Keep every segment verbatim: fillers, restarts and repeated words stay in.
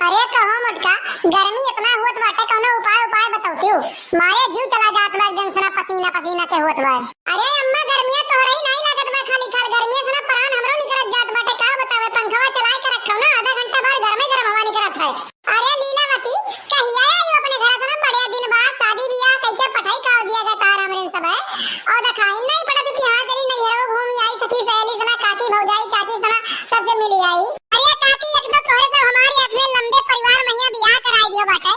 अरे कहो मोटका, गर्मी इतना होत बाटे, कौनो उपाय, उपाय बतौतियो। मारे जीव चला जात बा एकदम से ना, पसीना पसीना के होत बा। अरे अम्मा, गर्मिया तोहरे ही नहीं लागत बा, खाली खाल गर्मिया से ना परान हमरो निकरत जात बाटे। का बतावे, पंखवा चलाए के रखो ना, आधा घंटा बाद गरमे गरम हवा निकरत है। अरे लीलावती, कहिया आई अपने घर से ना, बड़े दिन बाद, शादी बियाह कइके पठाई का दिया गया तार हमरे सब है। और दिखाई नहीं पड़त कि हाँ चली नैहरो घूमी आई, सखी सहेली से ना, काकी भौजाई चाची से ना, सबसे मिली आई। अरे काकी, एक तो तोहरे सब हमारी अपने लंबे परिवार में यहाँ बियाह कराई दियो बाटे,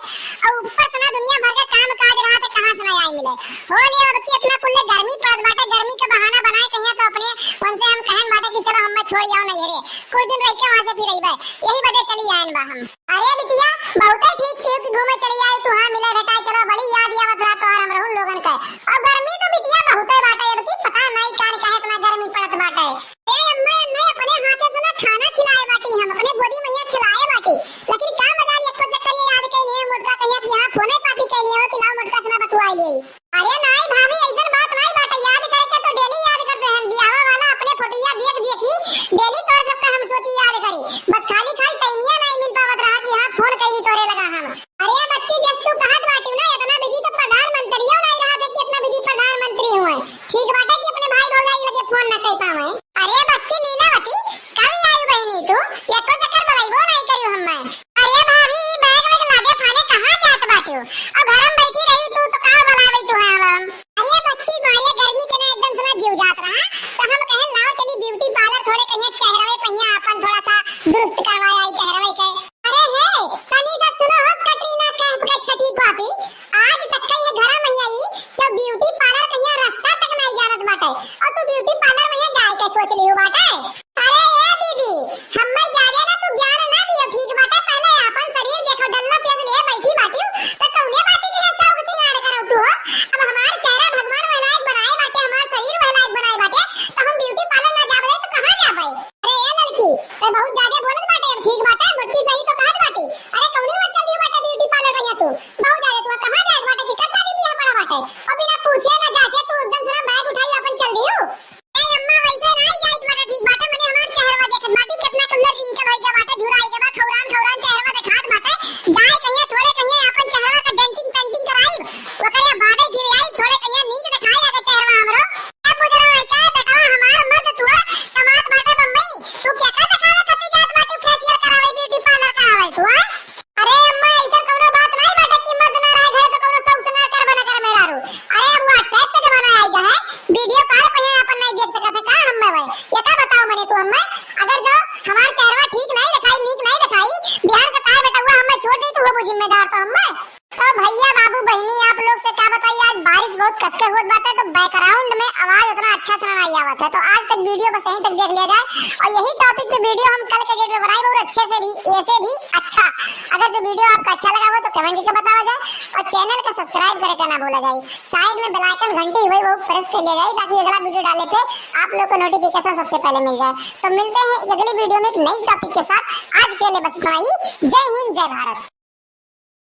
और ऊपर से ना दुनिया भर के काम काज रहा थे, कहाँ से ना आई मिले। हो लियो अब कि इतना कुल्ले गर्मी पड़त बाटे, गर्मी के बहाना बनाए कहिया तो अपने उनसे हम कहन बाटे कि चलो हमें छोड़ आओ नैहरे, कुछ दिन रह के वहाँ से फिर अइबे, यही बदे चली आयन बा हम। अरे बिटिया, बहुते ठीक कियो कि घूमे चली आई तू, हाँ मिले भेटाए, चलो बड़ी याद आवत रहा तोहर हम रहून लोगन के। और गर्मी तो बिटिया बहुते बाटे, अब की पता नहीं कान काहे इतना गर्मी पड़त बाटे। ए अम्मा, अम्मा, अपने हाथे से ना खाना खिलाए बाटी हम, अपने गोदी में ये खिलाए बाटी। लेकिन का मजाल, एको चक्कर ये याद कइले मोटका कहिया कि हाँ फोने पाती कइले हो कि लाओ मोटका से ना बतुआई ले। अरे नाई भाभी, ऐसन बात नाई बाटे, याद करे के तो डेली याद करते हैं, बियाहवा वाला अपने फोटोया देख देख के डेली तोर सबका हम सोची याद करी। बस खाली खाली टाइमिया नाई मिल पावत रहा कि हाँ फोन कइली तोरे लगा हम। अरे बच्ची, जब तू कहत बाटी ना इतना बिजी, तो प्रधानमंत्रियों नाई रहा थे कि इतना बिजी प्रधानमंत्री हुए। ठीक बाटे कि अपने भाई भौजाई लगे फोन ना कर पावे। अरे बच्ची लीलावती, कब आई बहनी तू? एको चक्कर बलैबो नाई करियो हम्मे। अरे भाभी, ई बैग वैग लादे फाने कहाँ जात बाटे हो? अब घर में बैठी रही तू तो का बलावे तू है हम? अरे बच्ची, मारे गर्मी के ना एकदम से ना जीव जात रहा, तो हम कहे लाओ चली ब्यूटी पार्लर थोड़े कहिया चेहरवे पहिया अपन थोड़ा सा दुरुस्त करवाए आई चेहरवे के। अरे हे, तनी सा सुनो हो कटरीना कैफ के छठी कॉपी, आज तक कहीं घर में ही आई, तो ब्यूटी पार्लर कहिया रास्ता तक नहीं जानत बाटे, और तू ब्यूटी पार्लर में ये जाए के सोच लियो बाटे। अरे ए दीदी, हम्मे ज्यादा ना तू ज्ञान ना दियो, ठीक बाटे? पहले आपन शरीर देखो, डल्ला पेज लिए बैठी बाटियो, त कौने बाती के शौक सिंगार करौ तू हो? अब हमार चेहरा भगवान वह लायक बनाए बाटे, हमार शरीर वह लायक बनाए बाटे, त हम ब्यूटी पार्लर ना जाबे त कहाँ जाबे? अरे ए लड़की, ते बहुत ज्यादा बोलत बाटे, अब ठीक बाटे, मोटकी सही तो कहत बाटे। अरे कौने बात चल दियो बाटे ब्यूटी पार्लर भैया तू? बहुत ज्यादा तू कहाँ जाए बाटे कि कब शादी बियाह पड़ा बाटे? और बिना पूछे ना जाके तू एकदम से ना बैग उठाई अपन चल दियो। ए अम्मा, वैसे नाई जाइत बाटे, ठीक बाटे, मने हमार चेहरवा देखत बाटी, कितना सुंदर wrinkle होई गया बाटे, झुराई गया बा, खौरान खौरान चेहरवा देखात बाटे। जाए कहिया थोड़े कहिया आपन चेहरवा के denting painting कराई, ओकरे बादे फिर आई, थोड़े कहिया नीक देखाई लागे चेहरवा हमरो। ए बुजरा है का बेटवा हमार, मत तुअर, कमात बाटे बम्बई, तू क्या का देखावे खातिर जात बाटे facial करावे, beauty parlour करावे तू, हाँ? अरे अम्मा, ऐसा कौनो बात नहीं बाटे कि मर्द ना रहे घरे तो कौनो सौस ना कर बना कर मेहरारू। अरे अब WhatsApp के जमाना आ गया है, video call पे यहाँ अपन नहीं देख सकत है का हम में भाई? ये का बताओ मने तू हमें? अगर जो हमार चेहरवा ठीक नहीं दिखाई, नीक नहीं दिखाई, बिहार का तार बेटवा हमें छोड़ दे, तू हो वो जिम्मेदार तो हमें। तो भैया बाबू बहनी आप लोग से का बताई, आज बारिश बहुत कस के होत बाटे तो background में आवाज उतना अच्छा से नहीं आवत है। तो आज तक video बस यहीं तक देख लिया जाए और यही topic पे video हम कल के date में बनाए और अच्छे से भी, ऐसे भी अच्छा। अगर जो video आपका अच्छा लगा हो तो comment करके बतावा जाए और channel का subscribe करे के ना भूला जाए। Side में bell icon घंटी हुई वो press कर लिया जाए ताकि अगला video डालने पे आप लोग को notification सबसे पहले मिल जाए। तो मिलते हैं एक अगली video में एक नई topic के साथ। आज के लिए बस इतना ही। जय हिंद, जय भारत।